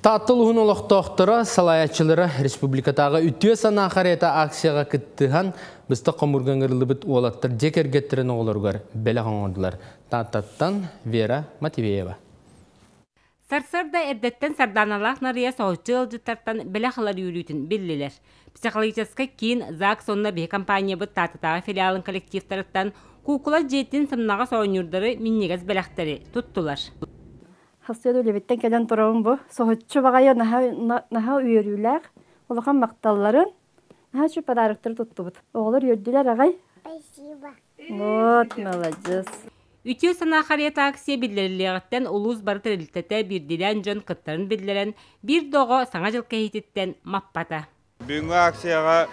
Таатта улууһун олохтоохторо, салайааччылара республикатааҕы Үтүө санаа харыйата акцияҕа кыттыһан, быстах хомуурга ыҥырыллыбыт уолаттар дьиэ кэргэттэрин оҕолоругар бэлэх оҥордулар. Тааттаттан Вера Матвеева. Сарсыарда эрдэттэн Сардааналаах Нарыйа соһуччу ыалдьыттартан бэлэх ылар үөрүүтүн биллилэр. Психологическай киин ЗАГС уонна биһи компаниябыт Тааттатааҕы филиалын коллективтарыттан куукула дьиэтин сымнаҕас оонньуурдары минньигэс бэлэхтэри туттулар. Хасыа үлэбиттэн кэлэн турабын бу. Соһуччу баҕайы наһаа наһаа үөрүүлээх, улахан махталларын, наһаа үчүгэй подароктары туттубут. Оҕолор үөрдүлэр аҕай. Спасибо. Вот, молодец. Үтүө санаа харыйата акция биллэриллиэҕиттэн улуус бары тэрилтэтэ биирдиилээн дьон кыттарын биллэрэн, биир да оҕо Саҥа дьыл кэһиититтэн маппата. Бүгүҥҥү акцияҕа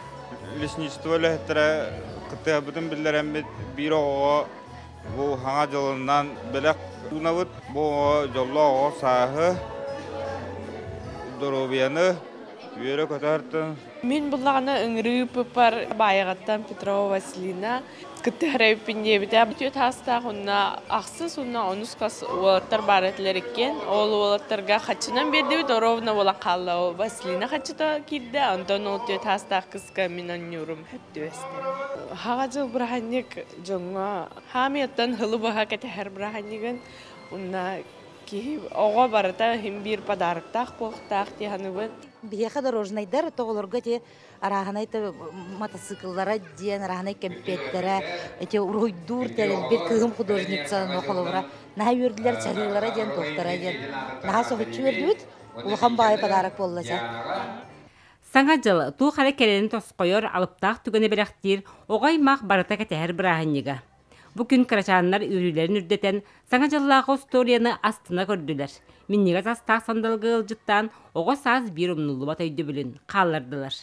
лесничество үлэһиттэрэ кыттыһарбытын биллэрэммит, биир оҕоҕо бу Саҥа дьылынан бэлэх уунабыт. Бу оҕо дьоллоох оҕо сааһы, доруобуйаны, үөрэ-көтө артын. Мин буллаҕына ыҥырыы ыыппыппар Баайаҕаттан Петрова Василина кыттыһар эбиппин диэбитэ. Үтүө таастаах уонна ахсыс уонна онус класс уолаттар баар этилэр иккиэн. Ол уолаттарга хаччынан биэрдибит, ровно буолан хаалла. Ол Василина хаччыта киирдэ, онтон ол түө таастаах кыска мин онньуурум хөп түбэстэ. Хаҕа дьыл быраханньык дьоҥҥо хаамыйаттан хылы быһа кэтэһэр быраханньыгын уонна киһи оҕо барыта иһин биир подароктаах буолуохтаах дии саныыбын. Биһиэхэ дорожнайдар тоҕолорго ити арааһынай матасыыкыллара диэн арааһынай кэмпиэттэрэ ити уруһуйдуур тэрилбит кыыһым художница холобура наһаа үөрдүлэр чаһыылара диэн туохтара диэн наһаа соһуччу үөрдүбүт улахан баайы подарок буолла ча. Саҥа дьыл туох эрэ кэрэни тосхойор алыптаах түгэни бэлэхтиир оҕо аймах барыта кэтэһэр бырааһынньыга. Бу күн кырачааннар үөрүүлэрин үрдэтэн, Саҥа дьыллааҕы остуоруйаны астына көрдүлэр. Минньигэс астаах сандалыга ыалдьыттаан, оҕо саас биир умнуллубат өйдөбүлүн хааллардылар.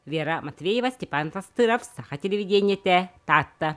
Вера Матвеева, Степан Тастыров, Саха телевидениетэ, Таатта.